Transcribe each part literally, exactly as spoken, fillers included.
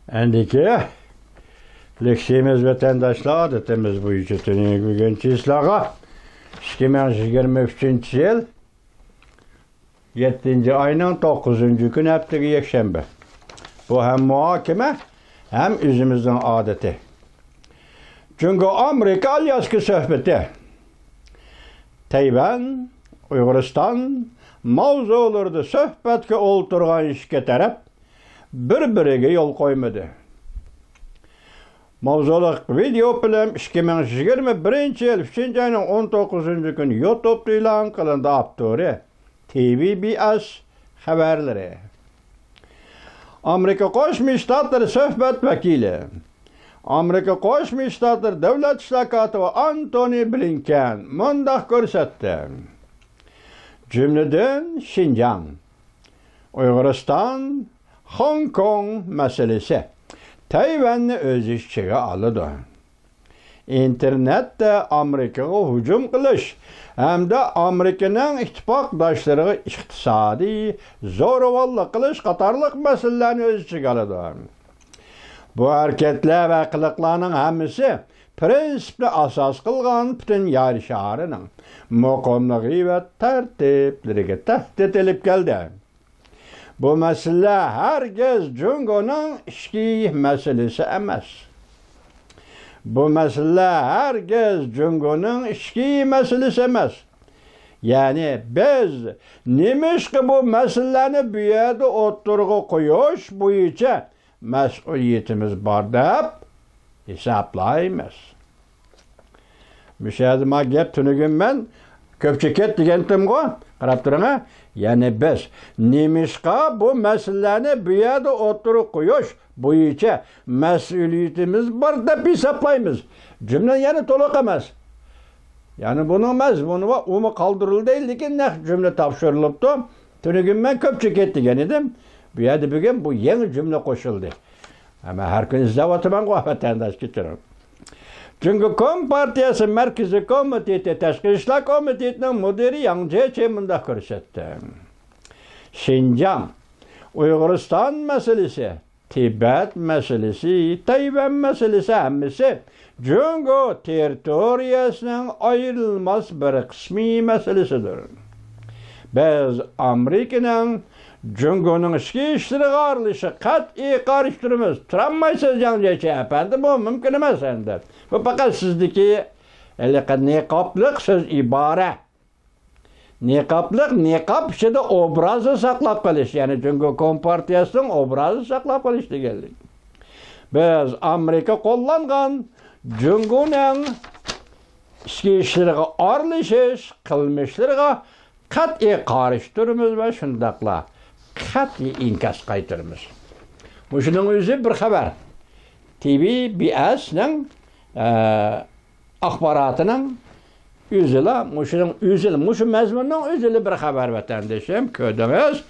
ئەندىكى لېكسىيىمىز، ۋەتەنداشلار، ئادىتىمىز بويىچە تۈنۈگۈن چىسلاغا، ئىككى مىڭ يىگىرمە ئۈچىنچى يىل يەتتىنچى ئاينىڭ توققۇزىنچى كۈنى، ھەپتىگە يەكشەنبە. بۇ ھەم مۇھاكىمە، ھەم ئۆزىمىزنىڭ ئادىتى. جۇڭگو ئامېرىكا ئالياسكا سۆھبىتى. تەيۋەن، ئۇيغۇرىستان ماۋزۇلىرىدا سۆھبەتكە ئولتۇرغان ئىككى تەرەپ بىر-بىرىگە يول قويمىدى. ماۋزۇلۇق ۋىدېئو فىلىم ئىككى مىڭ يىگىرمە بىرىنچى يىل ئۈچىنچى ئاينىڭ ئون توققۇزىنچى كۈنى يۇتۇبتا ئېلان قىلىندى. ئاپتورى تى ۋى بى ئېس خەۋەرلىرى. ئامېرىكا قوشما شتاتلىرى سۆھبەت ۋەكىلى، ئامېرىكا قوشما شتاتلىرى دۆلەت ئىشلار كاتىپى ئانتونى بلىنكېن مۇنداق كۆرسەتتى: جۈملىدىن شىنجاڭ، ئۇيغۇرىستان، خوڭكوڭ مەسىلىسى تەيۋەننى ئۆز ئىچىگە ئالىدۇ. ئىنتېرنېتتە ئامېرىكىغا ھۇجۇم قىلىش ھەمدە ئامېرىكىنىڭ ئىتتىپاقداشلىرىغا ئىقتىسادىي زورىۋاللىق قىلىش قاتارلىق مەسىلىلەرنى ئۆز ئىچىگە ئالىدۇ. بۇ ھەرىكەتلەر ۋە قىلىقلارنىڭ ھەممىسى پىرىنسىپنى ئاساس قىلغان پۈتۈن يەر شارىنىڭ مۇقىملىقى ۋە تەرتىپلىرىگە تەھدىت ئېلىپ كەلدى. بۇ مەسىلە ھەرگىز جۇڭگونىڭ ئىچكى مەسىلىسى ئەمەس. بۇ مەسىلە ھەرگىز جۇڭگونىڭ ئىچكى مەسىلىسى ئەمەس. يەنى بىز نېمىشقا بۇ مەسىلىلەرنى بۇ يەردە ئوتتۇرىغا قويۇش بويىچە مەسئۇلىيىتىمىز بار دەپ ھېسابلايمىز. مۇشۇ يەردە ما گەپ تۈنۈگۈن مەن كۆپچە كەت دېگەنتىمغۇ؟ قاراپ تۇرۇڭ ھە. يەنى بىز نېمىشقا بۇ مەسىلىلەرنى بۇ يەردە ئوتتۇرىغا قويۇش بويىچە مەسئۇلىيىتىمىز بار دەپ ھېسابلايمىز؟ جۈملە يەنە تولۇق ئەمەس. يەنى بۇنىڭ مەزمۇنى بار، ئۇمۇ قالدۇرۇلدى، لېكىن نەق جۈملە تاپشۇرۇلۇپتۇ. تۈنۈگۈن مەن كۆپچە كەت دېگەن ئىدىم. بۇ يەردە بۈگۈن بۇ يېڭى جۈملە قوشۇلدى. ئەمما ھەر كۈنى ئىزدەۋاتىمەنغۇ، ۋەتەنداش، كەچۈرۈڭ. جۇڭگو كومپارتىيەسى مەركىزىي كومىتېتى تەشقىرىي ئىشلار كومىتېتىنىڭ مۇدىرى ياڭ جيېچى مۇنداق كۆرسەتتى: شىنجاڭ، ئۇيغۇرىستان مەسىلىسى، تىبەت مەسىلىسى، تەيۋەن مەسىلىسى ھەممىسى جۇڭگو تېررىتورىيەسىنىڭ ئايرىلماس بىر قىسمى مەسىلىسىدۇر. بىز ئامېرىكىنىڭ جۇڭگونىڭ ئىچكى ئىشلىرىغا ئارىلىشىشىغا قەتئىي قارشى تۇرىمىز. تۇرالمايسىز، ياڭ جيېچى ئەپەندى، بۇ مۇمكىن ئەمەس ئەمدى. بۇ پەقەت سىزدىكى ھېلىقى نىقابلىق سۆز ئىبارە. نىقابلىق، نىقاب ئىچىدە ئوبرازنى ساقلاپ قېلىش، يەنى جۇڭگو كومپارتىيەسىنىڭ ئوبرازىنى ساقلاپ قېلىش دېگەنلىك. بىز ئامېرىكا قوللانغان جۇڭگونىڭ ئىچكى ئىشلىرىغا ئارىلىشىش قىلمىشلىرىغا قەتئىي قارشى تۇرىمىز ۋە شۇنداقلا قەتئىي ئىنكاس قايتۇرىمىز. مۇشۇنىڭ ئۆزى بىر خەۋەر. تى ۋى بى ئېسنىڭ، ئە، ئاخباراتىنىڭ ئۆزىلا، مۇشۇنىڭ ئۆزىلا، مۇشۇ مەزمۇننىڭ ئۆزىلا بىر خەۋەر، ۋەتەندىشىم، كۆردىڭىز.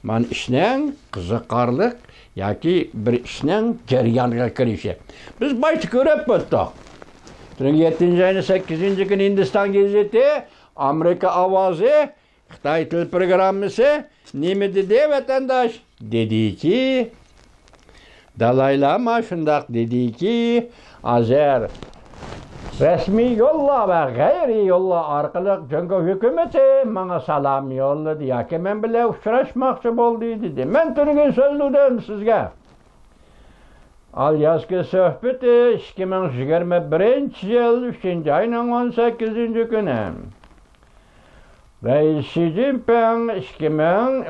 مانا ئىشنىڭ قىزىقارلىق ياكى بىر ئىشنىڭ جەريانغا كىرىشى. بىز باشتا كۆرۈپ ئۆتتۇق. تۈنۈگۈن يەتتىنچى ئاينىڭ سەككىزىنچى كۈنى ھىندىستان گېزىتى، ئامېرىكا ئاۋازى، خىتاي تىل پروگراممىسى نېمە دېدى، ۋەتەنداش؟ دېدىكى، دالاي لاما شۇنداق دېدىكى، ھازىر رەسمىي يوللار ۋە غەيرىي يوللار ئارقىلىق جۇڭگو ھۆكۈمىتى ماڭا سالام يوللىدى ياكى مەن بىلەن ئۇچراشماقچى بولدى، دېدى. مەن تۈنۈگۈن سۆزلىدىم سىزگە. ئالياسكا سۆھبىتى، ئىككى مىڭ يىگىرمە بىرىنچى يىل ئۈچىنچى ئاينىڭ ئون سەككىزىنچى كۈنى. رەئىس شى جىنپىڭ ئىككى مىڭ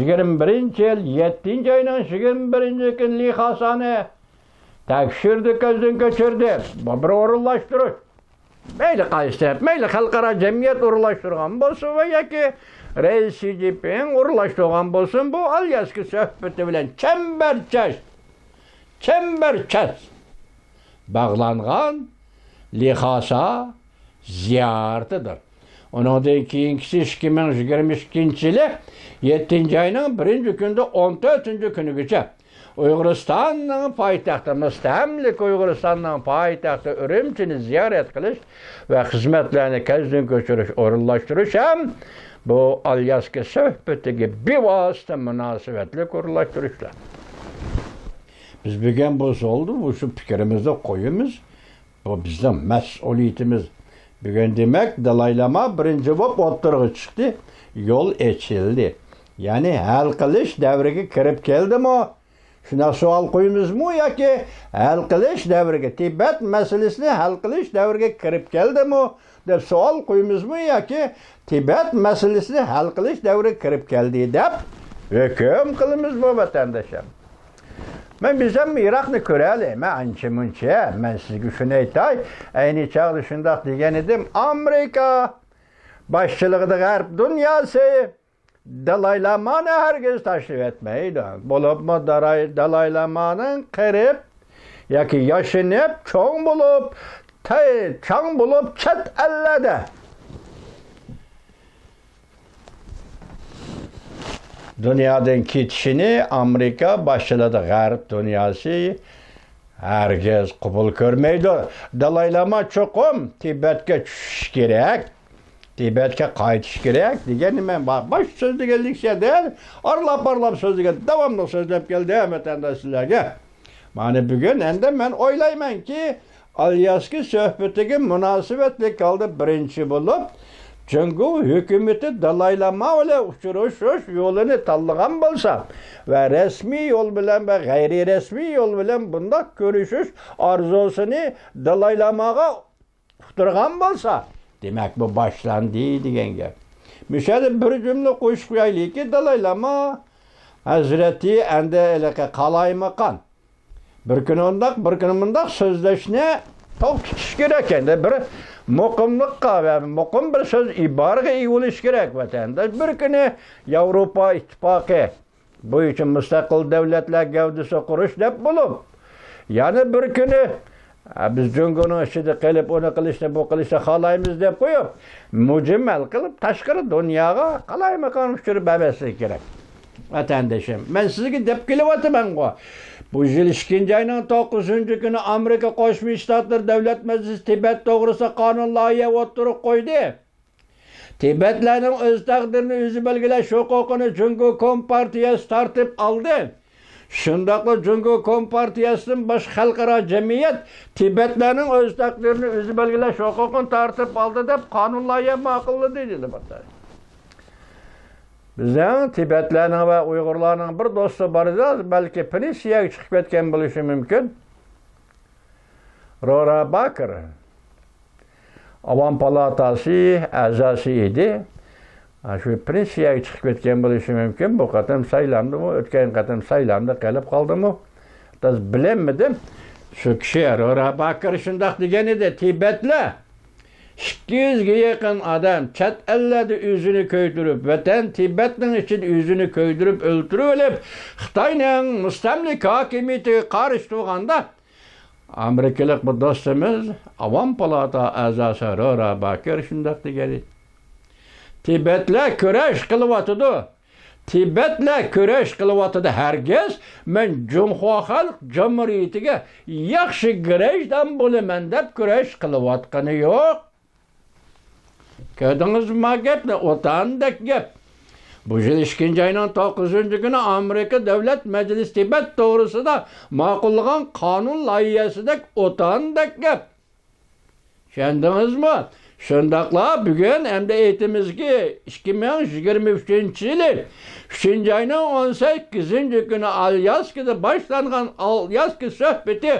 يىگىرمە بىرىنچى يىل يەتتىنچى ئاينىڭ يىگىرمە بىرىنچى كۈنى لى خاسانى تەكشۈردى، كۆزدىن كەچۈردى. بۇ بىر ئورۇنلاشتۇرۇش. مەيلى قايسى تەرەپ، مەيلى خەلقئارا جەمئىيەت ئورۇنلاشتۇرغان بولسۇن ۋە ياكى رەئىس شى جىنپىڭ ئورۇنلاشتۇرغان بولسۇن، بۇ ئالياسكا سۆھبىتى بىلەن چەمبەرچاس، چەمبەرچاس باغلانغان لى خاسا زىيارىتىدۇر. ئۇنىڭدىن كېيىنكىسى ئىككى مىڭ يىگىرمە ئىككىنچى يىلى يەتتىنچى ئاينىڭ بىرىنچى كۈنىدىن ئون تۆتىنچى كۈنىگىچە ئۇيغۇرىستاننىڭ پايتەختى، مۇستەملىكە ئۇيغۇرىستاننىڭ پايتەختى ئۈرۈمچىنى زىيارەت قىلىش ۋە خىزمەتلەرنى كەزدىن كۆچۈرۈش، ئورۇنلاشتۇرۇش ھەم بۇ ئالياسكا سۆھبىتىگە بىۋاسىتە مۇناسىۋەتلىك ئورۇنلاشتۇرۇشلار. بىز بۈگۈن بۇ زالدا مۇشۇ پىكرىمىزنى قويىمىز. بۇ بىزنىڭ مەسئۇلىيىتىمىز. بۈگۈن، دېمەك، دالاي لاما بىرىنچى بولۇپ ئوتتۇرىغا چىقتى. يول ئېچىلدى. يەنى ھەل قىلىش دەۋرىگە كىرىپ كەلدىمۇ؟ شۇنداق سوئال قويىمىزمۇ ياكى ھەل قىلىش دەۋرىگە، تىبەت مەسىلىسىنى ھەل قىلىش دەۋرىگە كىرىپ كەلدىمۇ دەپ سوئال قويىمىزمۇ ياكى تىبەت مەسىلىسىنى ھەل قىلىش دەۋرىگە كىرىپ كەلدى دەپ ھۆكۈم قىلىمىزمۇ، ۋەتەنداشلار؟ مەن بىزەم يىراقنى كۆرەلەيمەن، ئانچە مۇنچە. مەن سىزگە شۇنى ئېيتاي، ئەينى چاغدا شۇنداق دېگەن ئىدىم، ئامېرىكا باشچىلىقىدا غەرب دۇنياسى دالاي لامانى ھەرگىز تاشلىۋەتمەيدۇ. بولۇپمۇ داراي-، دالاي لامانىڭ قېرىپ ياكى ياشىنىپ، چوڭ بولۇپ، تەي-، چاڭ بولۇپ، چەت ئەللەردە دۇنيادىن كېتىشىنى ئامېرىكا باشچىلىقىدا غەرب دۇنياسى ھەرگىز قوبۇل كۆرمەيدۇ. دالاي لاما چوقۇم تىبەتكە چۈشۈشى كېرەك، تىبەتكە قايتىشى كېرەك دېگەننى مەن با-، باشتا سۆزلىگەن لېكسىيەدە ئارىلاپ-ئارىلاپ سۆزلىگەن، داۋاملىق سۆزلەپ كەلدىم ۋەتەنداشلارغا. مانا بۈگۈن ئەمدى مەن ئويلايمەنكى، ئالياسكا سۆھبىتىگە مۇناسىۋەتلىك ھالدا بىرىنچى بولۇپ، جۇڭگو ھۆكۈمىتى دالاي لاما بىلەن ئۇچرىشىش يولىنى تاللىغان بولسا ۋە رەسمىي يول بىلەن ۋە غەيرىي رەسمىي يول بىلەن بۇنداق كۆرۈشۈش ئارزۇسىنى دالاي لاماغا ئۇقتۇرغان بولسا، دېمەك، بۇ باشلاندى دېگەن گەپ. مۇشۇ يەردە بىر جۈملە قوشۇپ قويايلىكى، دالاي لاما ھەزرىتى ئەمدى ھېلىقى قالايمىقان بىر كۈنى ئۇنداق، بىر كۈنى مۇنداق سۆزلەشنى توختىتىش كېرەك. ئەمدى بىر مۇقىملىققا ۋە مۇقىم بىر سۆز ئىبارىگە ئىگە بولۇش كېرەك، ۋەتەنداش. بىر كۈنى ياۋروپا ئىتتىپاقى بويىچە مۇستەقىل دۆلەتلەر گەۋدىسى قۇرۇش دەپ بولۇپ، يەنە بىر كۈنى، ھە، بىز جۇڭگونىڭ ئىچىدە قېلىپ، ئۇنى قىلىشنى، بۇ قىلىشنى خالايمىز دەپ قويۇپ، مۇجمەل قىلىپ، تاشقىرى دۇنياغا قالايمىقان ئۇچۇرۇپ بەرمەسلىكى كېرەك. ۋەتەندىشىم، مەن سىزگە دەپ كېلىۋاتىمەنغۇ، بۇ يىل ئىككىنچى ئاينىڭ توققۇزىنچى كۈنى ئامېرىكا قوشما شتاتلىرى دۆلەت مەجلىسى تىبەت توغرىسىدا قانۇن لايىھە ئوتتۇرىغا قويدى. تىبەتلەرنىڭ ئۆز تەقدىرىنى ئۆزى بەلگىلەش ھوقۇقىنى جۇڭگو كومپارتىيەسى تارتىپ ئالدى. شۇنداقلا جۇڭگو كومپارتىيەسىدىن باشقا خەلقئارا جەمئىيەت تىبەتلەرنىڭ ئۆز تەقدىرىنى ئۆزى بەلگىلەش ھوقۇقىنى تارتىپ ئالدى دەپ قانۇن لايىھە ماقۇللىدى، دېدى. بىزنىڭ تىبەتلەرنىڭ ۋە ئۇيغۇرلارنىڭ بىر دوستى بار ئىدى، بەلكى پېنسىيەگە چىقىپ كەتكەن بولۇشى مۇمكىن. رورا باكىر، ئاۋام پالاتاسى ئەزاسى ئىدى. ھە، شۇ پېنسىيەگە چىقىپ كەتكەن بولۇشى مۇمكىن. بۇ قېتىم سايلامدىمۇ، ئۆتكەن قېتىم سايلامدا قېلىپ قالدىمۇ؟ بىلەلمىدىم. شۇ كىشى، رورا باكىر شۇنداق دېگەن ئىدى، تىبەتلەر ئىككى يۈزگە يېقىن ئادەم چەت ئەللەردە ئۆزىنى كۆيدۈرۈپ، ۋەتەن تىبەتنىڭ ئىچىدە ئۆزىنى كۆيدۈرۈپ ئۆلتۈرۈۋېلىپ، خىتاينىڭ مۇستەملىكە ھاكىمىيىتىگە قارشى تۇرغاندا، ئامېرىكىلىق بۇ دوستىمىز، ئاۋام پالاتا ئەزاسى رورا باكىر شۇنداق دېگەن ئىدى. تىبەتلەر كۈرەش قىلىۋاتىدۇ. تىبەتلەر كۈرەش قىلىۋاتىدۇ. ھەرگىز مەن جۇڭخۇا خەلق جۇمھۇرىيىتىگە ياخشى گىرەجدان بولىمەن دەپ كۈرەش قىلىۋاتقىنى يوق. كۆردىڭىزمۇ ما گەپنى؟ ئوتاندەك گەپ. بۇ يىل ئىككىنچى ئاينىڭ توققۇزىنچى كۈنى ئامېرىكا دۆلەت مەجلىسى تىبەت توغرىسىدا ماقۇللىغان قانۇن لايىھەسىدەك ئوتاندەك گەپ. چۈشەندىڭىزمۇ؟ شۇنداقلا بۈگۈن ئەمدى ئېيتىمىزكى، ئىككى مىڭ يىگىرمە ئۈچىنچى يىلى ئۈچىنچى ئاينىڭ ئون سەككىزىنچى كۈنى ئالياسكىدا باشلانغان ئالياسكا سۆھبىتى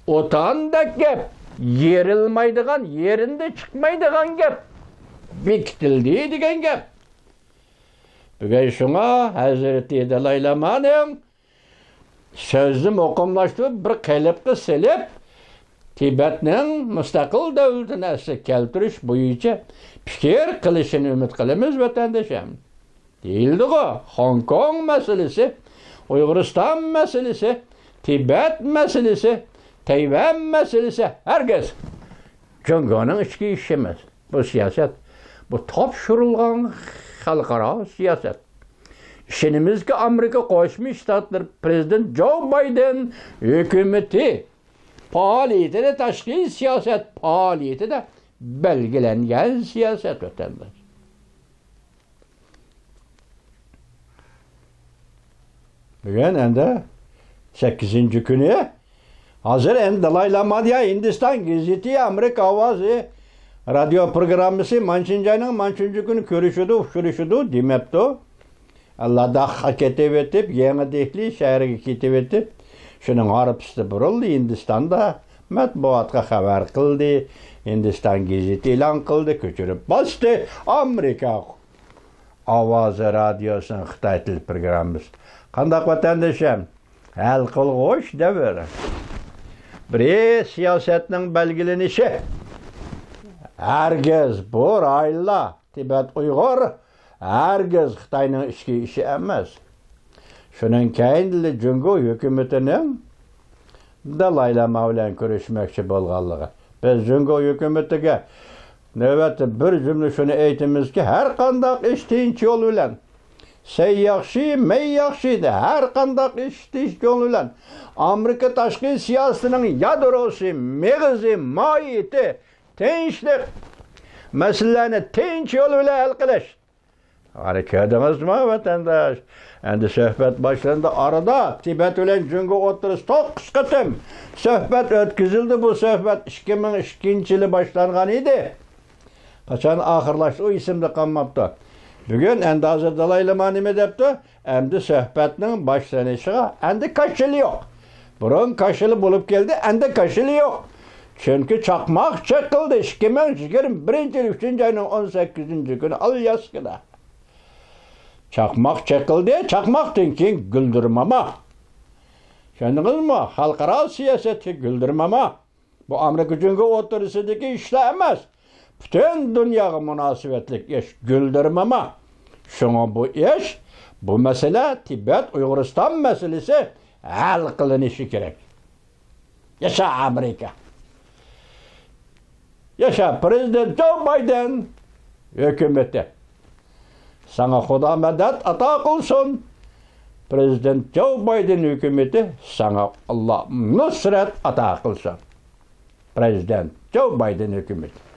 ئوتاندەك گەپ، يېرىلمايدىغان، يېرىندە چىقمايدىغان گەپ، بېكىتىلدى دېگەن گەپ. بۈگۈن شۇڭا ھەزرىتى دالاي لامانىڭ سۆزنى مۇقىملاشتۇرۇپ، بىر قېلىپقا سېلىپ، تىبەتنىڭ مۇستەقىل دۆلىتىنى ئەسلىگە كەلتۈرۈش بويىچە پىكىر قىلىشىنى ئۈمىد قىلىمىز، ۋەتەندىشىم. دېيىلدىغۇ، خوڭكوڭ مەسىلىسى، ئۇيغۇرىستان مەسىلىسى، تىبەت مەسىلىسى، تەيۋەن مەسىلىسى ھەرگىز جۇڭگونىڭ ئىچكى ئىشى ئەمەس. بۇ سىياسەت، بۇ تاپشۇرۇلغان خەلقئارا سىياسەت. ئىشىنىمىزكى، ئامېرىكا قوشما شتاتلىرى پىرېزىدېنت جو بايدېن ھۆكۈمىتى پائالىيىتىدە، تاشقى سىياسەت پائالىيىتىدە بەلگىلەنگەن سىياسەت، ۋەتەنداش. بۈگۈن ئەمدى سەككىزىنچى كۈنى. ھازىر ئەمدى دالاي لاما دېگەن ھىندىستان گېزىتى، ئامېرىكا ئاۋازى رادىيو پروگراممىسى مانچىنجاينىڭ مانچىنچى كۈنى كۆرۈشىدۇ، ئۇچرىشىدۇ دېمەپتۇ. لاداخقا كېتىۋېتىپ، يېڭى دېھلى شەھىرىگە كېتىۋېتىپ، شۇنىڭ ھارپىسىدا بۇرۇلدى، ھىندىستاندا مەتبۇئاتقا خەۋەر قىلدى، ھىندىستان گېزىتى ئېلان قىلدى، كۆچۈرۈپ باستى، ئامېرىكا ئاۋازى رادىيوسىنىڭ خىتاي تىل پروگراممىسى. قانداق ۋەتەندىشىم؟ ھەل قىلغۇچ دەۋر. بىرى سىياسەتنىڭ بەلگىلىنىشى. ھەرگىز بۇ رايونلار، تىبەت ئۇيغۇر، ھەرگىز خىتاينىڭ ئىچكى ئىشى ئەمەس. شۇنىڭ كەينىدىلا جۇڭگو ھۆكۈمىتىنىڭ دالاي لاما بىلەن كۆرۈشمەكچى بولغانلىقى. بىز جۇڭگو ھۆكۈمىتىگە نۆۋەتتە بىر جۈملە شۇنى ئېيتىمىزكى، ھەر قانداق ئىش تىنچ يول بىلەن، سەي ياخشى، مەي ياخشى دە، ھەر قانداق ئىش تىنچ يول بىلەن، ئامېرىكا تاشقى سىياسىتىنىڭ يادروسى، مېغىزى، ماھىيىتى، تىنچلىق، مەسىلىلەرنى تىنچ يول بىلەن ھەل قىلىش. ئانا، كۆردىڭىزمۇ، ۋەتەنداش؟ ئەمدى سۆھبەت باشلاندى. ئارىدا تىبەت بىلەن جۇڭگو ئوتتۇرىسىدا توققۇز قېتىم سۆھبەت ئۆتكۈزۈلدى. بۇ سۆھبەت ئىككى مىڭ ئىككىنچى يىلى باشلانغان ئىدى. قاچان ئاخىرلاشتى، ئۇ ئېسىمدە قالماپتۇ. بۈگۈن ئەمدى ھازىر دالاي لاما نېمە دەپتۇ؟ ئەمدى سۆھبەتنىڭ باشلىنىشىغا ئەمدى كاشىلا يوق. بۇرۇن كاشىلا بولۇپ كەلدى، ئەمدى كاشىلا يوق. چۈنكى چاقماق چېقىلدى. ئىككى مىڭ يىگىرمە بىرىنچى يىل ئۈچىنچى ئاينىڭ ئون سەككىزىنچى كۈنى ئالياسكىدا چاقماق چېقىلدى. چاقماقتىن كېيىن گۈلدۈرماما. چۈشەندىڭىزمۇ؟ خەلقئارا سىياسەتتە گۈلدۈرماما. بۇ ئامېرىكا جۇڭگو ئوتتۇرىسىدىكى ئىشلار ئەمەس. پۈتۈن دۇنياغا مۇناسىۋەتلىك ئىش، گۈلدۈرماما. شۇڭا بۇ ئىش، بۇ مەسىلە، تىبەت، ئۇيغۇرىستان مەسىلىسى ھەل قىلىنىشى كېرەك. ياشا ئامېرىكا! ياشا پىرېزىدېنت جو بايدېن ھۆكۈمىتى! ساڭا خۇدا مەدەت ئاتا قىلسۇن. پىرېزىدېنت جو بايدېن ھۆكۈمىتى، ساڭا ئاللا نۇسرەت ئاتا قىلسۇن. پىرېزىدېنت جو بايدېن ھۆكۈمىتى.